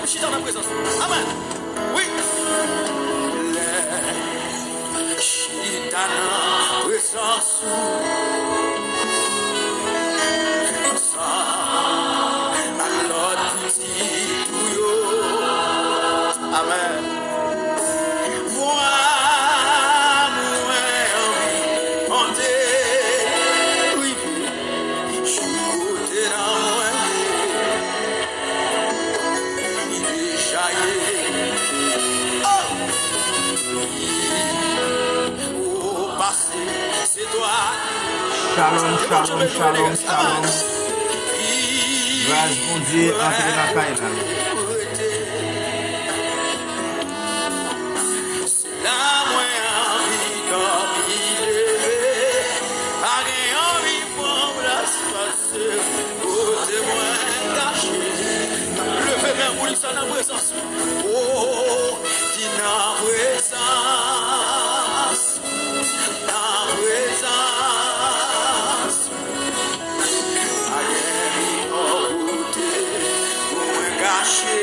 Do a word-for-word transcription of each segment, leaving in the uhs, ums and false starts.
Chita nan prezans ou. Amèn. Wi. Lè chita nan prezans ou. Sa ak lòt pitit ou yo. Amèn. Vwa mwen anvi monte. Wi. Choute nan mwen. Li deja ye. Oh! Ou pase, se twa. Shalom, shalom, shalom, shalom. Gras Bondye antre nan kay la. Se la mwen anvi dòmi leve. Pa gen anvi pran plas pase kote mwen kache. Leve men ou, di sa nan prezans ou. Oh, di nan prezans. Nan prezans. Pa gen pifò kote pou mwen kache.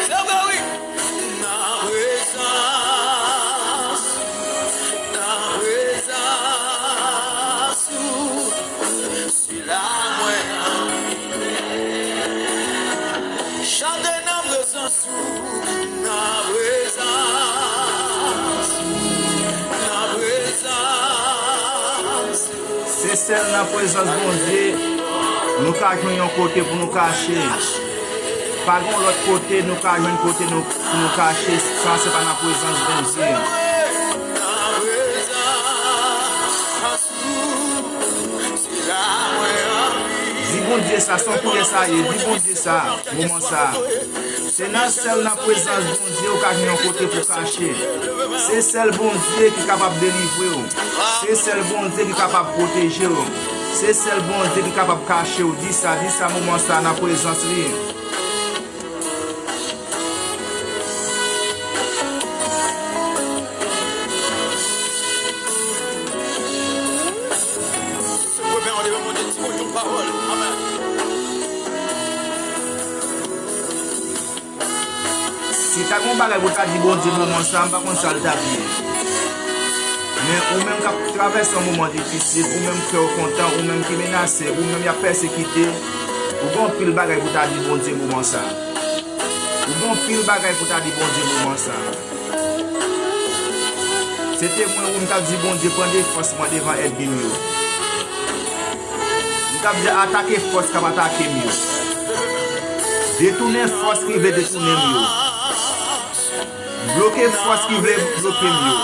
Se vre, wi. Nan prezans, nan prezans ou, se la mwen anvi. Chante nan prezans ou, nan prezans, nan prezans. Se sèl nan prezans Bondye nou ka jwenn yon kote pou nou kache. Pa gen yon lòt kote nou ka jwenn kote nou, pou nou kache, san se pa nan prezans Bondye. Di Bondye sa, se yon priyè sa ye. Di Bondye sa, moman sa. Se nan sèl nan prezans Bondye ou ka jwenn yon kote pou kache. Se sèl Bondye ki kapab delivre w. Se sèl Bondye ki kapab pwoteje w. Se sèl Bondye ki kapab kache w. Di sa, di sa moman sa nan prezans li. Se premye an devan Bondye, di Bondye yon pawòl. Amèn. Si ta gen yon bagay pou ta di Bondye moman sa, m pa konn sa l t ap ye. Men ou menm k ap travèse yon moman difisil, ou menm kè w kontan, ou menm ki menase, ou menm y ap pèsekite, ou gen anpil bagay pou ta di Bondye moman sa. Ou gen anpil bagay pou ta di Bondye moman sa. Se te mwen, wi, m t ap di, Bondye, pran defans mwen devan ènmi m yo. M t ap di, atake fòs k ap atake m yo. Detounen fòs ki vle detounen m yo. Bloke fòs ki vle bloke m yo.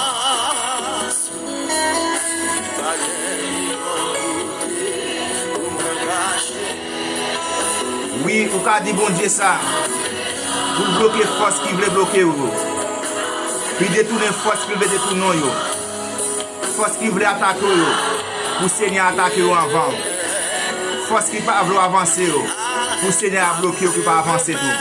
Wi, ou ka di Bondye sa. Pou l bloke fòs ki vle bloke w yo. Pou l detounen fòs ki vle detounen w yo. Fòs ki vle atake w yo. Pou Senyè a atake yo anvan w. Fòs ki pa vle w avanse yo. Pou Senyè a bloke yo pou w pa avanse tou.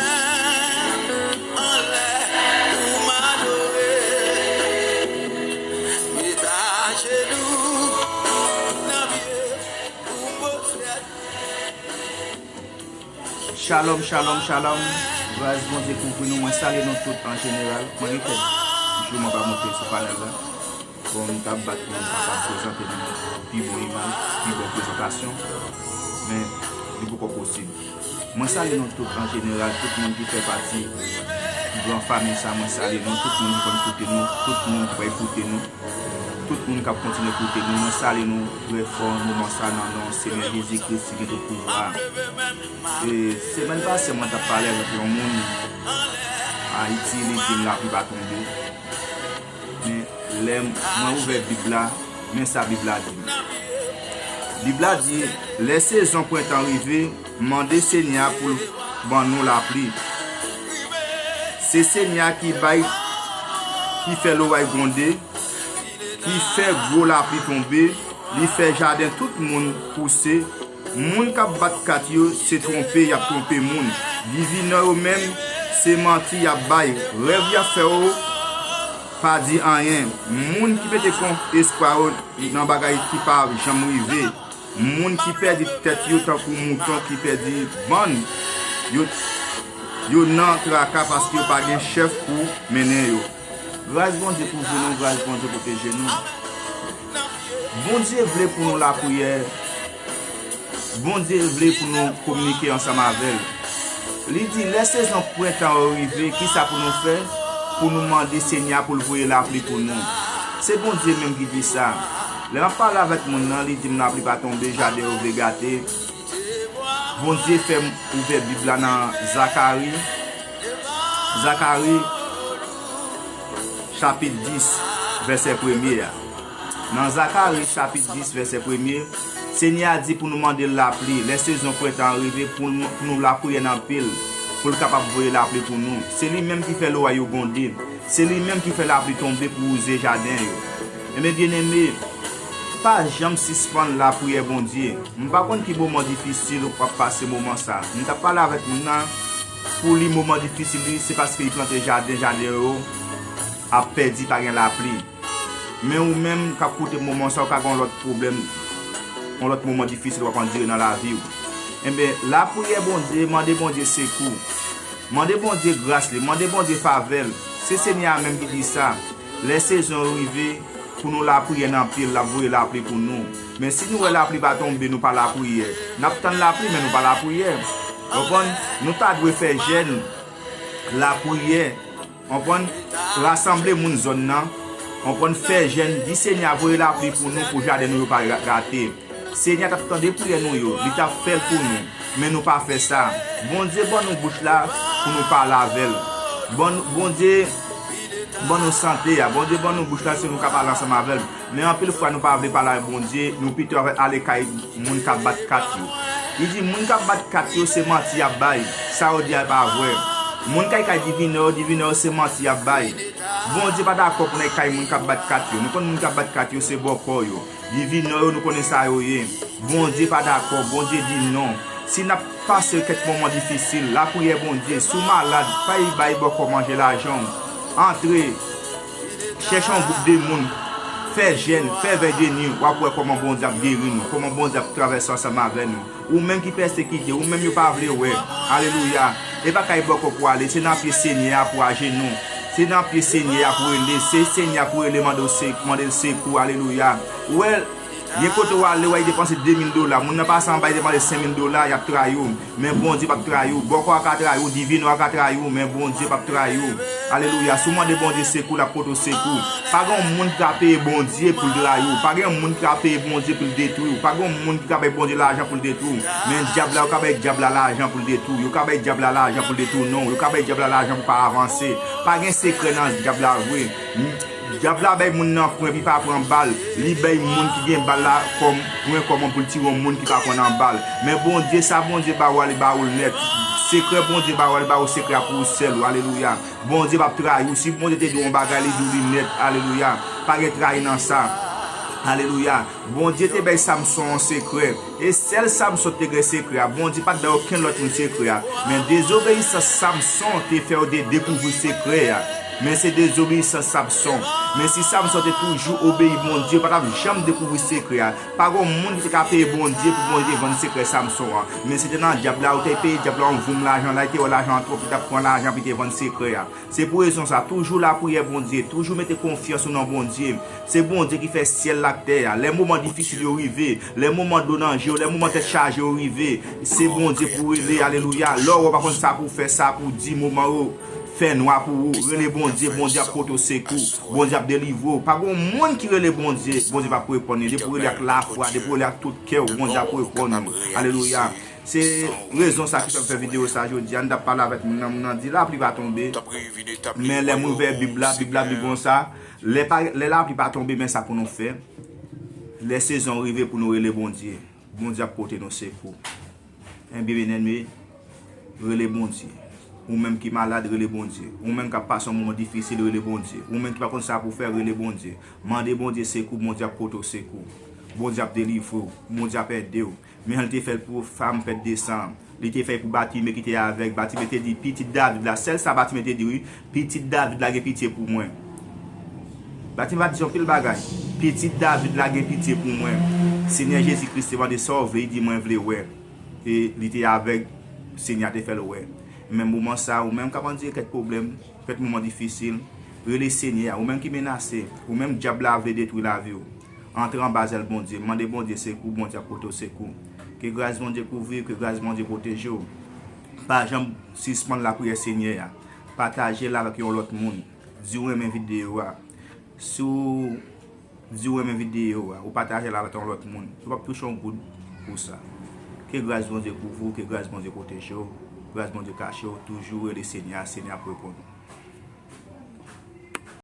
Met ajenou nan pye pou m pwostène. Shalom, shalom, shalom. Gras Bondye kouvri nou. Mwen salye nou tout an jeneral. Mwen gen kèk jou mwen pa monte sou panèl la. Bon, m t ap bat pou m kapab prezante nou pi bon imaj, pi bon prezantasyon. Men, li poko posib. Mwen salye nou tout an jeneral, tout moun ki fè pati gran fanmi sa, mwen salye nou, tout moun ki konn koute nou, tout moun ki pral koute nou, tout moun k ap kontinye koute nou, mwen salye nou trè fò nan moman sa nan non Senyè Jezi Kris ki gen tout pouvwa. E, semèn pase, mwen t ap pale avèk yon moun Ayiti, li di m lapli pa tonbe. Men lè mwen ouvè Bib la, men sa Bib la di m. Bib la di, lè sezon prentan rive, mande Senyè a pou l ban nou lapli. Se Senyè a ki bay, ki fè loray gwonde, ki fè gwo lapli tonbe, li fè jaden tout moun pouse. Moun k ap bat kat yo, se twonpe y ap twonpe moun. Divinò yo menm, se manti y ap bay. Rèv y ap fè yo, pa di anyen. Moun ki mete kon espwa yo nan bagay ki pa janm rive. Moun ki pèdi tèt yo tankou mouton ki pèdi bann yo. Yo nan traka paske yo pa gen chèf pou mennen yo. Gras Bondye kouvri nou, gras Bondye pwoteje nou. Bondye vle pou nou lapriyè. Bondye vle pou nou kominike ansanm avè l. Li di, lè sezon prentan yo rive, kisa pou nou fè? Pou nou mande Senyè a pou l voye lapli pou nou. Se Bondye menm ki di sa. Lè m ap pale avèk moun nan, li di m lapli pa tonbe, jaden yo vle gate. Bondye fè m ouvè Bib la nan Zakari. Zakari, chapit dis, vèsè premye a. Nan Zakari, chapit dis, vèsè premye, Senyè a di pou nou mande l lapli, lè sezon prentan an rive, pou nou, pou nou lapriyè n anpil, pou l kapab voye lapli pou nou. Se li menm ki fè lwa yo gwonde. Se li menm ki fè lapli tonbe pou wouze jaden yo. Ebyen, byeneme, pa janm sispann lapriyè Bondye. M pa konn ki moman difisil ou p ap pase moman sa. M t ap pale avèk moun nan, pou li moman difisil li, se paske li plante jaden, jaden yo ap pèdi, pa gen lapli. Men ou menm k ap koute moman sa, ou ka gen yon lòt pwoblèm, yon lòt moman difisil w ap andire nan lavi w. Ebyen, lapriyè Bondye, mande Bondye sekou. Mande Bondye gras li, mande Bondye favè l. Se Senyè a menm ki di sa. Lè sezon yo rive, pou nou lapriyè n anpil, l ap voye lapli pou nou. Men si nou wè lapli pa tonbe, nou pa lapriyè. N ap tann lapli, men nou pa lapriyè. Konprann? Nou ta dwe fè jèn, lapriyè. Konprann? Rasanble moun zòn nan. Konprann? Fè jèn, di Senyè a voye lapli pou nou, pou jaden nou yo pa ra-, gate. Senyè a t ap tande priyè nou yo, li t ap fè l pou nou, men nou pa fè sa. Bondye ban nou bouch la pou nou pale avè l. Ban, Bondye ban nou sante a, Bondye ban nou bouch la si nou ka pale ansanm avè l. Men anpil fwa nou pa vle pale avèk Bondye, nou pito ale kay moun k ap bat kat yo. Li di moun k ap bat kat yo se manti y ap bay, sa yo di a pa vre. Moun k al kay divinè yo, divinè yo se manti y ap bay. Bondye pa dakò pou n al kay moun k ap bat kat yo. Nou konn moun k ap bat kat yo se bòkò yo. Divinè yo, nou konnen sa yo ye. Bondye pa dakò, Bondye di non. Si n ap pase kèk moman difisil, lapriyè Bondye, si w malad, pa al bay bòkò manje lajan w. Antre, chèche yon gwoup de moun, fè jèn, fè vèy de nwi, w ap wè kòman Bondye ap geri nou, kòman Bondye ap travèse ansanm avè nou. Ou menm ki pèsekite, ou menm yo pa vle wè. Alelouya. E pa kay bòkò pou w ale, se nan pye Senyè a pou w ajenou. Se nan pye Senyè a pou w rele, se Senyè a pou w rele, mande w se-, mande l sekou. Alelouya. Ou wè, gen kote w ale, w al depanse de mil dola. Moun nan pase anba, li depanse senk mil dola, y ap trayi w. Men Bondye p ap trayi w. Bòkò a ka trayi w, divinè a ka trayi w, men Bondye p ap trayi w. Alelouya. Si w mande Bondye sekou, l ap pote w sekou. Pa gen yon moun ki ka peye Bondye pou l trayi w. Pa gen yon moun ki ka peye Bondye pou l detwi w. Pa gen yon moun ki ka bay Bondye lajan pou l detwi w. Men dyab la, yo ka bay dyab la lajan pou l detwi w. Yo ka bay dyab la lajan pou l detounen w. Yo ka bay dyab la lajan pou w pa avanse. Pa gen sekrè nan dyab la vre. Dyab la bay moun nan pwen, epi pa pran bal. Li bay moun ki gen bal la kòm pwen kòman pou l tire yon moun ki pa pran nan bal. Men Bondye, sa Bondye ba w a, li ba w l nèt. Sekrè Bondye ba w a, li ba w sekrè a pou ou sèl ou. Alelouya. Bondye p ap trayi w. Si Bondye te di w yon bagay, li di w li nèt. Alelouya. Pa gen trayi nan sa. Alelouya. Bondye te bay Samson yon sekrè. E sèl Samson te gen sekrè a. Bondye pa t bay okenn lòt moun sekrè a. Men dezobeyisans Samson te fè yo te dekouvri sekrè a. Men se dezobeyisans Samson. Men si Samson te toujou obeyi Bondye, yo pa t ap janm dekouvri sekrè a. Pa gen moun ki te ka peye Bondye pou Bondye te vann sekrè Samson an. Men se te nan dyab la, ou te peye dyab la yon voum lajan la, li te wè lajan an twòp, li t ap pran lajan pou li te vann sekrè a. Se pou rezon sa, toujou lapriyè Bondye, toujou mete konfyans ou nan Bondye. Se Bondye ki fè syèl la ak tè a. Lè moman difisil yo rive, lè moman dlo nan je yo, lè moman tèt chaje yo rive, se Bondye pou w rele, alelouya. Lè w pa konn sa pou w fè, sa pou w di, moman yo fè nwa pou ou, rele Bondye, Bondye ap pote w sekou, Bondye ap delivre w. Pa gen yon moun ki rele Bondye, Bondye p ap reponn li. Depi w rele ak lafwa, depi w rele ak tout kè w, Bondye ap reponn ou. Alelouya. Se rezon sa ki fè m fè videyo sa jodi a. M t ap pale avèk moun nan, moun nan di lapli pa tonbe. Men lè m ouvè Bib la, Bib la di konsa, lè pa, lè lapli pa tonbe, men sa pou nou fè. Lè sezon rive pou nou rele Bondye, Bondye ap pote nou sekou. Ebyen, byeneme, rele Bondye. Ou menm ki malad, rele Bondye. Ou menm k ap pase yon moman difisil, rele Bondye. Ou menm ki pa konn sa pou w fè, rele Bondye. Mande Bondye sekou, Bondye ap pote w sekou. Bondye ap delivre w, Bondye ap ede w. Men jan l te fè l pou fanm pèt de san an. Li te fè l pou Batime ki te avèg. Batime te di, pitit David la, sèl sa Batime te di, wi, pitit David la, gen pitye pou mwen. Batime pa t di anpil bagay. Pitit David la, gen pitye pou mwen. Senyè Jezi Kris te mande sa w vle, li di, mwen vle wè. E li te avèg, Senyè a te fè l wè. Men moman sa, ou menm k ap andire kèk pwoblèm, kèk moman difisil, rele Senyè a. Ou menm ki menase, ou menm dyab la vle detwi lavi w, antre anba zèl Bondye, mande Bondye sekou, Bondye ap pote w sekou. Ke gras Bondye kouvri w, ke gras Bondye pwoteje w. Pa janm sispann lapriyè Senyè a. Pataje l avèk yon lòt moun. Di w renmen videyo a. Si w di w renmen videyo a, ou pataje l avèk yon lòt moun, yo p ap touche yon goud pou sa. Ke gras Bondye kouvri w, ke gras Bondye pwoteje w, gras Bondye kache w, toujou rele Senyè a, Senyè a ap reponn ou.